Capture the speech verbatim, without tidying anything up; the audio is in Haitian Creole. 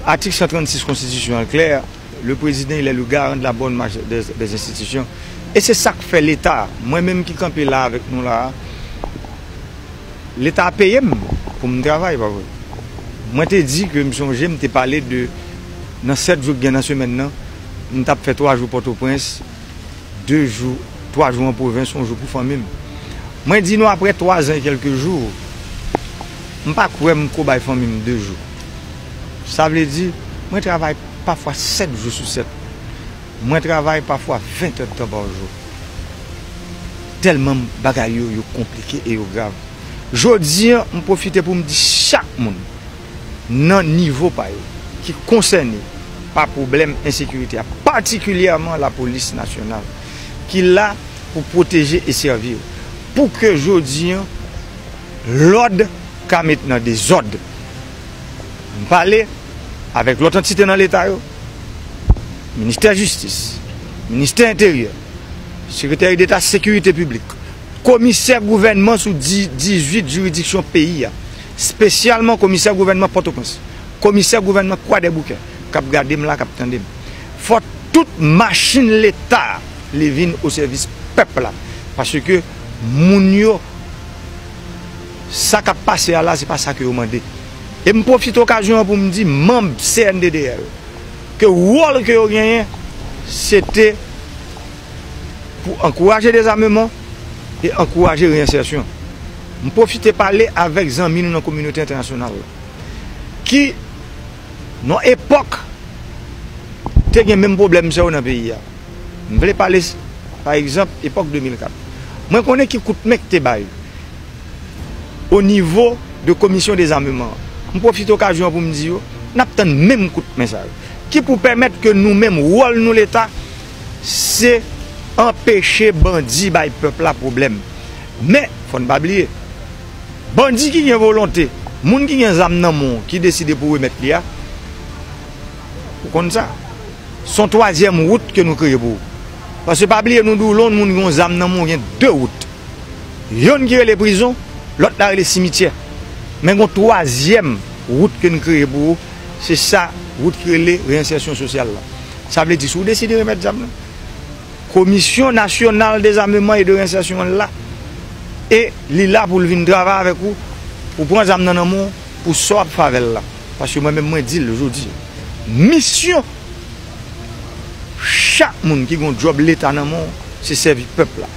Atik san trannsis konstitisyon an klè, le président il est le garant de la bonne marche des, des institutions. E se sa k fè Leta, mwen menm ki kanpe la avèk nou la, Leta peye m pou m travay, pa vre? Mwen te di ke m sonje, m te pale de, nan sèt jou k gen nan semèn nan, m t ap fè twa jou Pòtoprens, de jou, twa jou an pwovens, yon jou pou fanmi m. Mwen di nou, apre twa zan e kèlke jou, m pa kwè m ko bay fanmi m de jou. Sa vle di, mwen travay pafwa sèt jou sou sèt. Mwen travay pafwa ven èdtan pa jou. Tèlman bagay yo, yo konplike e yo grav. Jodi an, m pwofite pou m di chak moun, nan nivo pa yo, ki konsène pa pwoblèm ensekirite a, patikilyèman lapolis nasyonal, ki la pou pwoteje e sèvi yo, pou ke jodi an, lòd ka met nan dezòd. M pale avèk lòt antite nan Leta yo, Ministè Jistis, Ministè Enteryè, Sekretè Deta Sekirite Piblik, komisè gouvènman sou di-, dizuit jiridiksyon peyi a, espesyalman komisè gouvènman Pòtoprens, komisè gouvènman Kwadèboukè, k ap gade m la, k ap tande m. Fò tout machin Leta a li vin o sèvis pèp la, paske moun yo, sa k ap pase a la, se pa sa ke yo mande. E m pwofite okazyon an pou m di manm C N D D L ke wòl ke yo genyen, se te pou ankouraje dezameman e ankouraje reyensèsyon. M pwofite pale avèk zanmi nou nan kominote entènasyonal la, ki, nan epòk, te gen menm pwoblèm sa yo nan peyi a. M vle pale, pa egzanp, epòk de mil kat. Mwen konnen ki kout men k te bay o nivo de komisyon dezameman an. M pwofite okazyon an pou m di yo, n ap tann menm kout men sa yo. Ki pou pèmèt ke nou menm, wòl nou Leta, se anpeche bandi bay pèp la pwoblèm. Men, fò n pa bliye, bandi ki gen volonte, moun ki gen zam nan men w, ki deside pou remèt li a, ou konn sa. Se yon twazyèm wout ke nou kreye pou ou. Paske pa bliye, nou di w, lè yon moun gen yon zam nan men w, gen de wout. Yonn ki rele prizon, lòt la rele simityè. Men gen yon twazyèm wout ke n kreye pou ou, se sa, wout ki rele reyensèsyon sosyal la. Sa vle di, si w deside remèt zam nan, Komisyon Nasyonal Dezameman e de Reyensèsyon an la, e li la pou l vin travay avèk ou, pou pran zam nan nan men w, pou sa w ap fè avè l la. Paske mwen menm, mwen di l jodi a, misyon chak moun ki gen yon djòb Leta nan men w, se sèvi pèp la.